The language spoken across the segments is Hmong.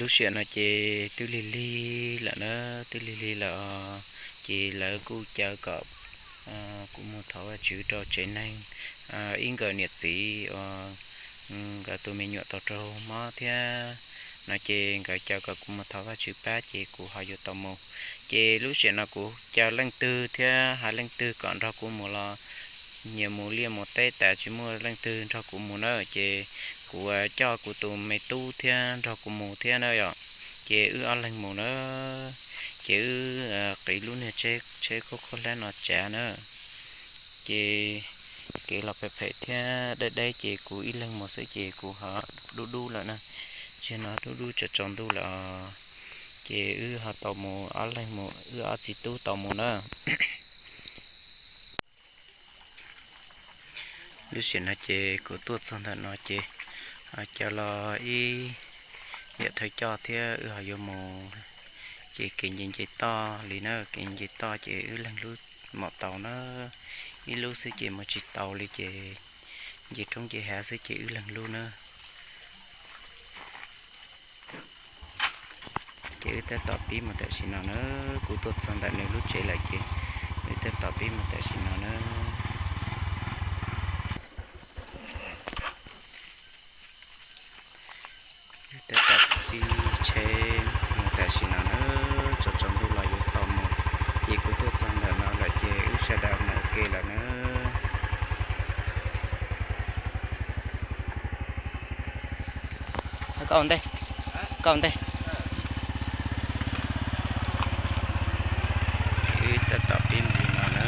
Lub sij hawm no ces twb lig lig lawm na, twb lig lig lawm os. Ces lawv kuj caw kom kuv mus thov Vajtswv rau tsev neeg, ib nkawm niam txiv uas nkawd tus me nyuam tau raug mob thiab no ces nkawd caw kom kuv mus thov Vajtswv pab ces kuv ho yuav tau mus. Ces lub sij hawm no kuv caw leej twg thiab hais leej twg kom nrog kuv mus los nyias mus liaj mus teb tas tsis muaj leej twg nrog kuv mus na, ces kuv coj kuv tus me tub thiab nrog kuv mus thiab na yom. Ces wb ob leeg mus na, ces wb qiv lub niag tsheb khaub khaub hlab no tsav na. Ces kev los phem phem thiab deb deb ces kuv ib leeg mus xwb ces kuv ho dub dub lawm na. Tsis no dub dub tsaus tsaus ntuj lawm os. Ces wb ho tau mus ob leeg mus, wb ob txiv tub tau mus na. Lub sij hawm no ces kuv tuaj txog ntawm no ces caw los ib yam thawj coj thiab wb ho yuav mus. Ces kev nce nce toj li na, kev nce toj ces wb leeg lub mam tau na, ib lub xwb ces mus tsis tau li ces nce roob nce hav xwb ces wb leeg lub na. Ces wb tab tom pib mus tam sim no na, kuv tuaj txog ntawm nws lub tsev lawm ces wb tab tom pib mus tam sim no na. Wb tab tom pib tsheb mus tam sim no na, tsaus tsaus ntuj los yuav tau mus. Ces kuv tuaj txog ntawm no lawm ces wb sawv daws mus ua ke lawm na. Koj ua ntej, koj ua ntej. Wb tab tom pib mus li no na.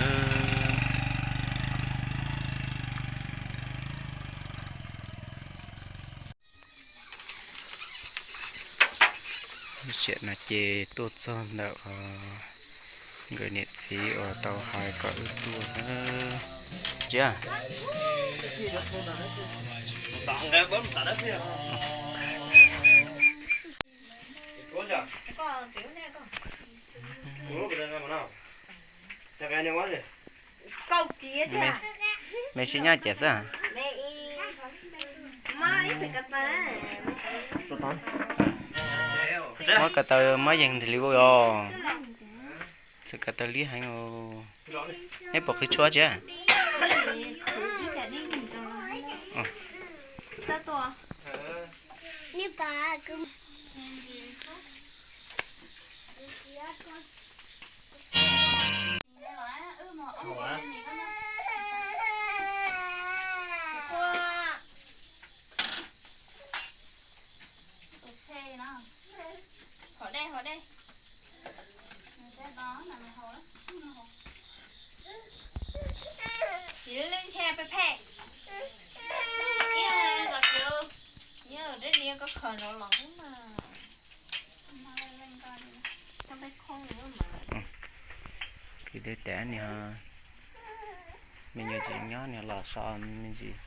Lub sij hawm no ces tuaj txog ntawm nkawd niam txiv uas tau hais kom wb tuaj na. Ntsia. Me sib nyob ces xwb. Muab ko taw muab yees nti li ua os. Txawm ko taw liab heev os. Neb puas qhwv tshuaj tsi? Tiv lwj ntshe phem phem. Ib los tsis, nyob deb li koj khaws nrov los xwb mas. Kwv deb tas niag me nyuam tsis nyob niag los so me ntsis.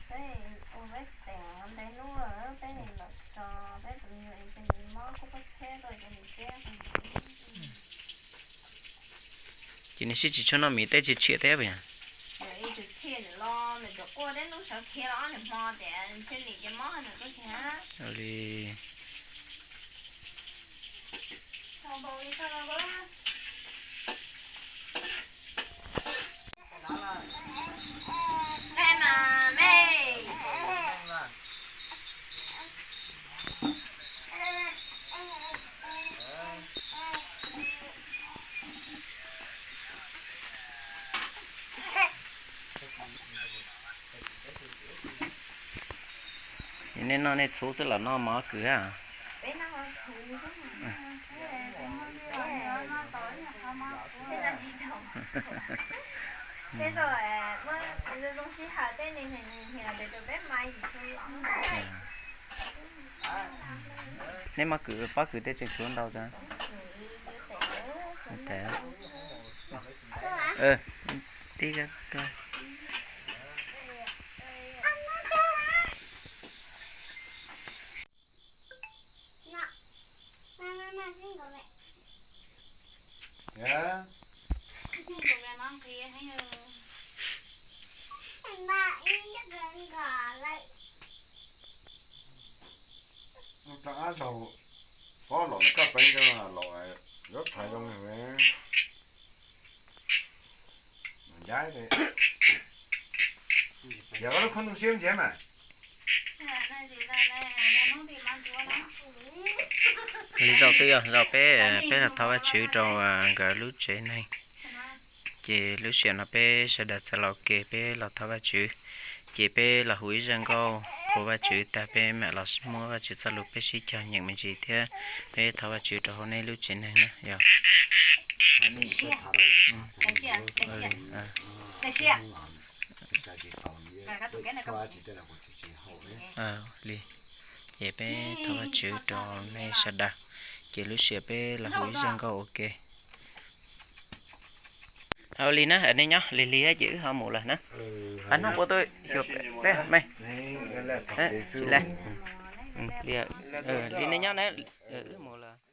Ces nws sib tsis tshua noj mis tej tsis tshiam thiab puas yog? Li Nej noj nej txhuv xwb los noj mov kwv a? Nej mov kwv pob kws tej tseem tshuav ntau tas. Tib Rov qab zaum Pob los koj peev rau los yuav txhais zoo. Yog koj lub khoob ntuj siab ntsiav mas. Li zaum twb yog zaum peb, peb los thov Vajtswv rau nkawd lub tsev neeg. Ces lub sij hawm no peb sawv daws txawm los ua ke, peb los thov Vajtswv. Ces peb los hu ib zaj nkauj qhuas Vajtswv tag, peb mam los muab Vajtswv txoj lus peb sib cog nyeem me ntsis thiab peb thov Vajtswv rau hauv nej lub tsev neeg na yog. Li, ces peb thov Vajtswv rau nej sawv daws, ces lub sij hawm peb los hu ib zaj nkauj ua ke. Ua li na, nej nyob lig lig ces wb ho mus lawm na. Qhov no puas tau xyuas peb me? Tsis li, li nej nyob na, wb mus lawm.